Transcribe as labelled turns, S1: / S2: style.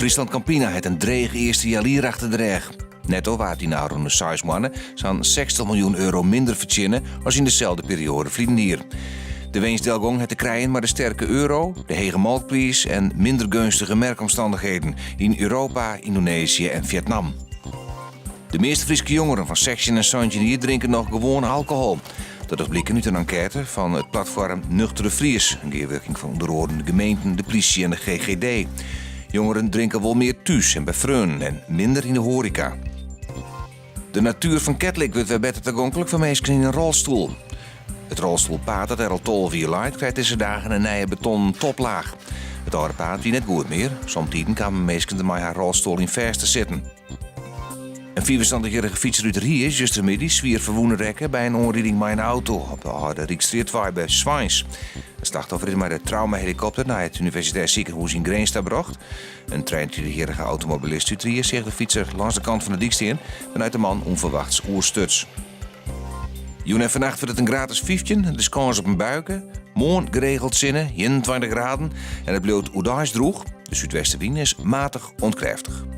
S1: Friesland Campina hat in dreech earste healjier achter de rêch. Netto waard yn de ôfrûne seis moanne sa'n 60 miljoen euro minder fertsjinne as yn deselde perioade ferline jier. De winstdelgong hat te krijen mei de sterke euro, de hege molkpriis en minder geunstige merkomstannichheden yn Europa, Yndonezië en Fjetnam. De measte Fryske jongeren fan 16 en 17 jier drinke noch gewoan alkohol. Dat docht bliken út in enkête fan it platfoarm Nuchtere Fries, in gearwurking fan ûnder oaren de gemeenten, de plysje en de GGD. Jongeren drinke wol mear thús en by freonen en minder yn de hoareka. De natuer fan Ketlik wurdt wer better tagonklik foar minsken yn in rolstoel. It rolstoelpaad dat der al 12 jier leit, krijt dizze dagen in nije betonnen toplaach. It âlde paad wie net goed mear. Somtiden kamen minsken der mei har rolstoel yn fêst te sitten. In 75-jierrige fytser út Rie is justermiddei swier ferwûne rekke by in oanriding mei in auto op de âlde Ryksstrjitwei by Sweins. It slachtoffer is mei de traumahelikopter nei it universitêr sikehûs yn Grins ta brocht. In 23-jierrige automobilist út Rie seach de fytser lâns de kant fan de dyk stean, wêrnei't de man ûnferwachts oerstuts. Jûn en fannacht wurdt it in graad as 15, der is kâns op in buike. Moarn geregeld sinne, 21 graden en it bliuwt oerdeis drûch. De súdwestewyn is matich oant krêftich.